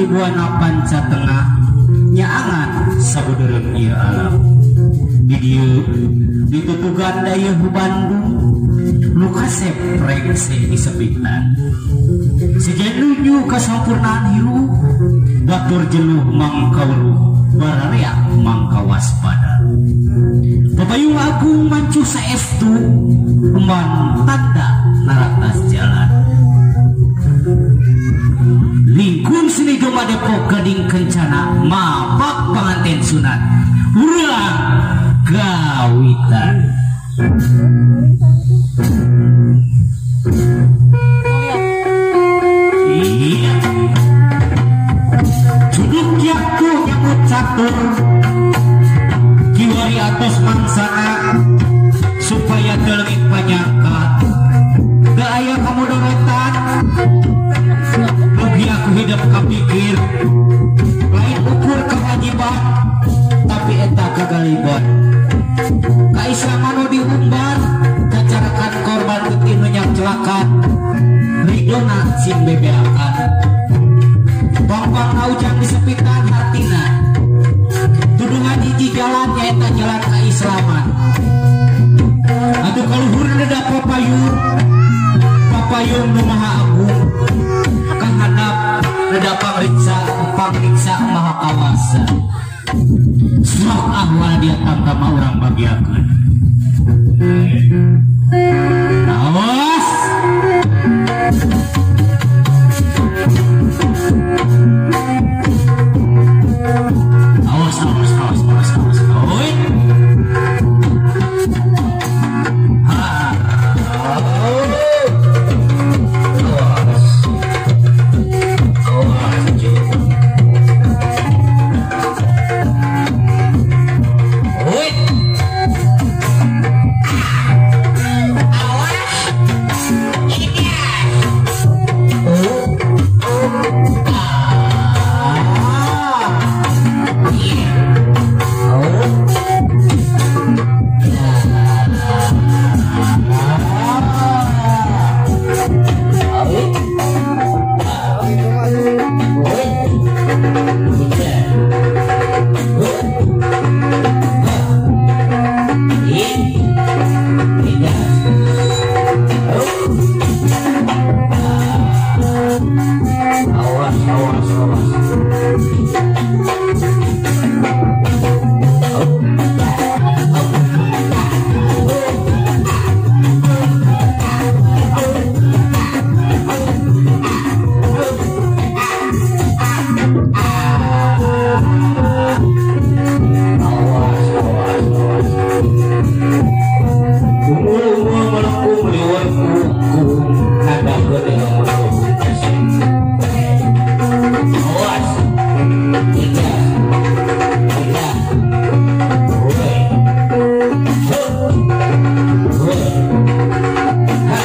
buana panca tengah nyaangan sabudeureun ieu alam. Di dieu ditutugan dayeuh Bandung nu kasep rengse disepitan. Sejen nuju kasampurnaan hirup batur jenuh mangkawruh bararea mangkawaspada. Papayung agung mancu saestu eman tanda naratas jalan. Lingkung seni Gema Depok Gading Kencana mabak panganten sunat urang gawitan. Iya. Juduk yakku nyamut catur kiwari atos mangsana supaya telengit panyangka teu aya kamudorotan. Mugi aku hidup kapikir lain ukur kewajiban tapi eta kagaliban. Kaislaman nu diumbar kacarakan korban getih nu nyangcelakan ridona sing bebeakan. Bang-bang naujang disepitan hartina tuduhan hiji jalan nyaeta jalan kaislaman. Atuh kaluhur neda papayung papayung nu maha agung kahandap neda pangriksa pangriksa maha kawasa. Sok ahwal dia tangkama urang bagiakeun. Awas. Awas awas awas awas awas. Oi. Ha. Awas. Awas. Oi. Awas. Awas, awas, awas. Awas, awas, awas. Umur-umur melengkung liwat kungkung nada gede. Awas. Tiga. Tiga. Woi. Woi. Ha.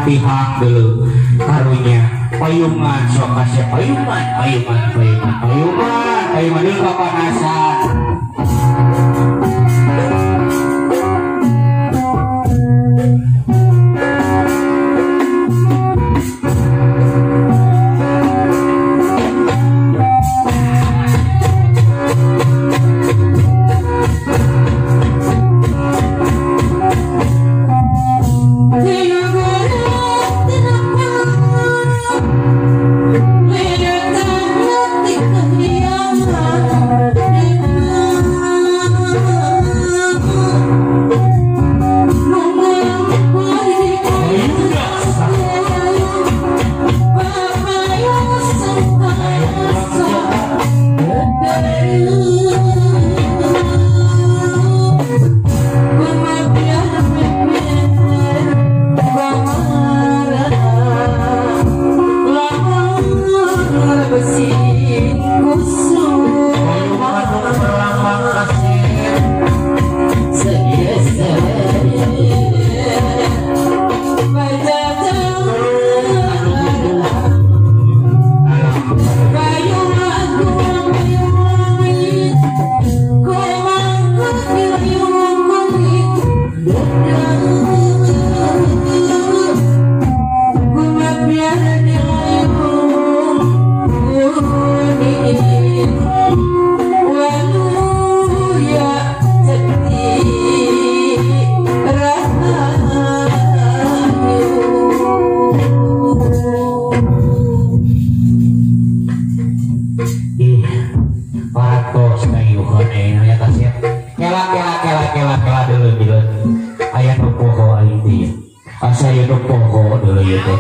Pihak dulu karunya payungan sok kasih payungan payungan payungan payungan payungan dulu kepanasan.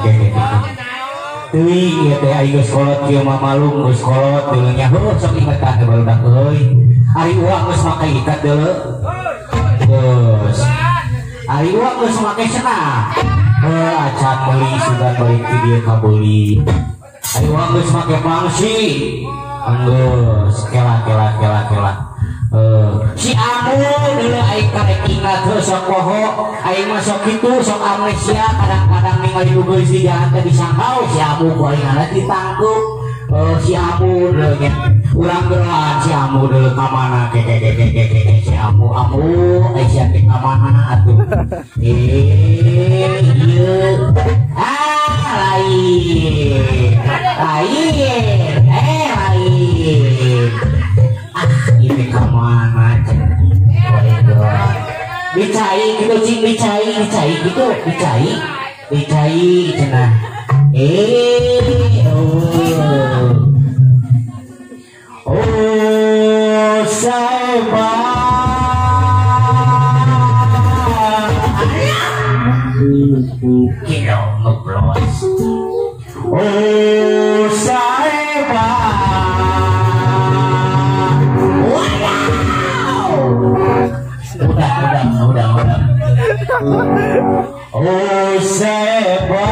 ke. Teuing ieu teh aing geus kolot kieu mah malung geus kolot deuleu nya heuh sok inget tah barudak euy. Ari uang geus make ikat deuleu. Geus. Ari uang geus make cenah. Heuh acan meuli sugan balik ti dieu kabeuli. Ari uang geus make pangsi. Geus kela kela kela kela. Si Amu deuleu aing karek ingat heuh sok poho aing mah sok kitu sok amnesia kadang-kadang ningali nu geus di jalan teh disangkau si Amu ku aing ditangkup si Amu deuleu nya urang geuraan si Amu deuleu ka mana ke ke ke ke ke si Amu Amu ai sia teh ka mana atuh ieu ah lain lain eh lain ini kemana dicai gitu cing dicai dicai gitu dicai dicai cenah oh oh saya kilo ngeblos oh saya. Udah. Oh seba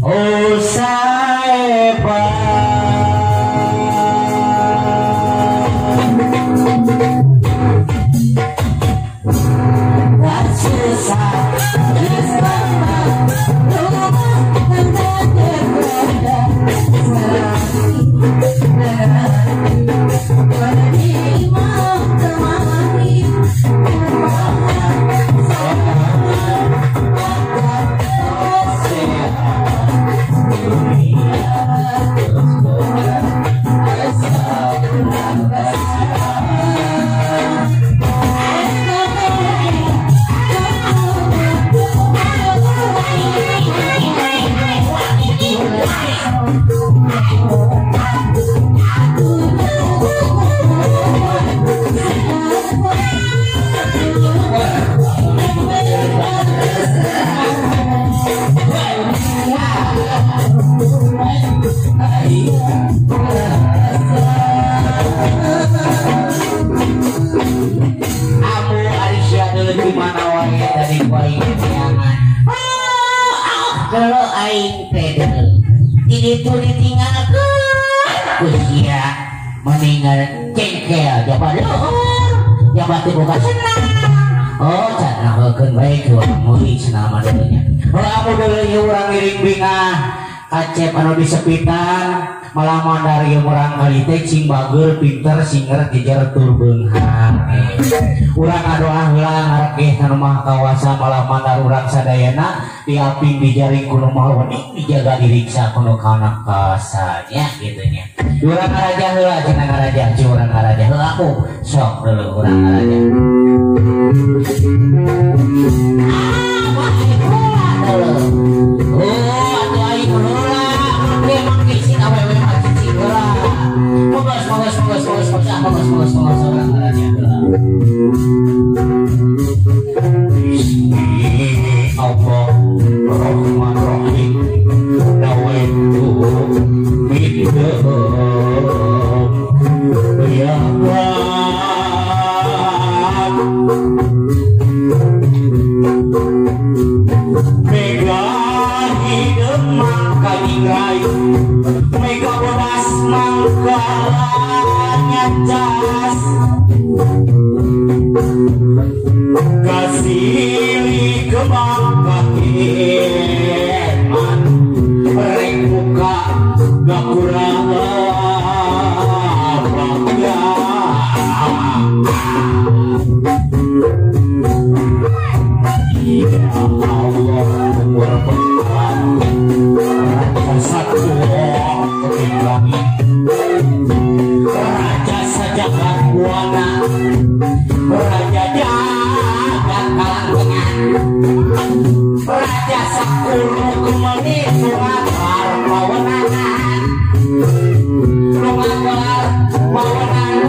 oh seba kacep anu disepitan malah mandar ieu urang kali teh cing bageur pinter singer jejer tur beunghar urang ngadoa heula ngarekeh ka nu Maha Kawasa malah mandar urang sadayana diaping dijaring ku nu Maha Wening dijaga diriksa ku nu Kana Kasa nya kitu nya urang ngaraja heula cenah ngaraja ci urang ngaraja heula aku sok deuleu urang ngaraja oh atuh aing heula memang cicing awewe mah cicing heula mogos mogos mogos mogos mogos mogos mogos urang ngaraja heula Allah Rahman Rahim nawaitu midhum ya Mega hidup mangka ingrai mega bodas mangka nyacas kasih kemangka kiman rek muka gak kurang bangga. Ya Allah umur bertahan raja satu langit raja sajagat buana raja jagat kalangtengan raja sakuru kemeni sungatar pawenangan sungatar pawenangan.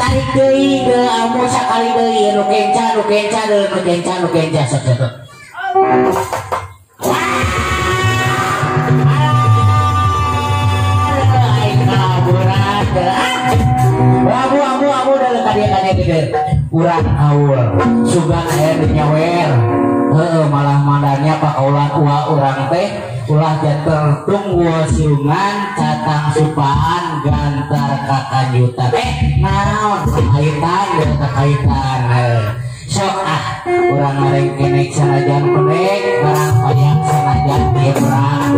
Tarik deui deui amu sakali deui nu kenca nu kenca deui nu kenca nu kenca sok sok. Amu amu amu deui ka dieu ka dieu deui. Urang haul sugan aya nu nyawer. Heueuh malah mandannya pakaulan uwa urang teh ulah janter tunggu sirungan catang supaan gantar kakanyutan naon kaitan deui kaitan sok ah urang ngarengkenek sanajan pendek barang payang sanajan ieu urang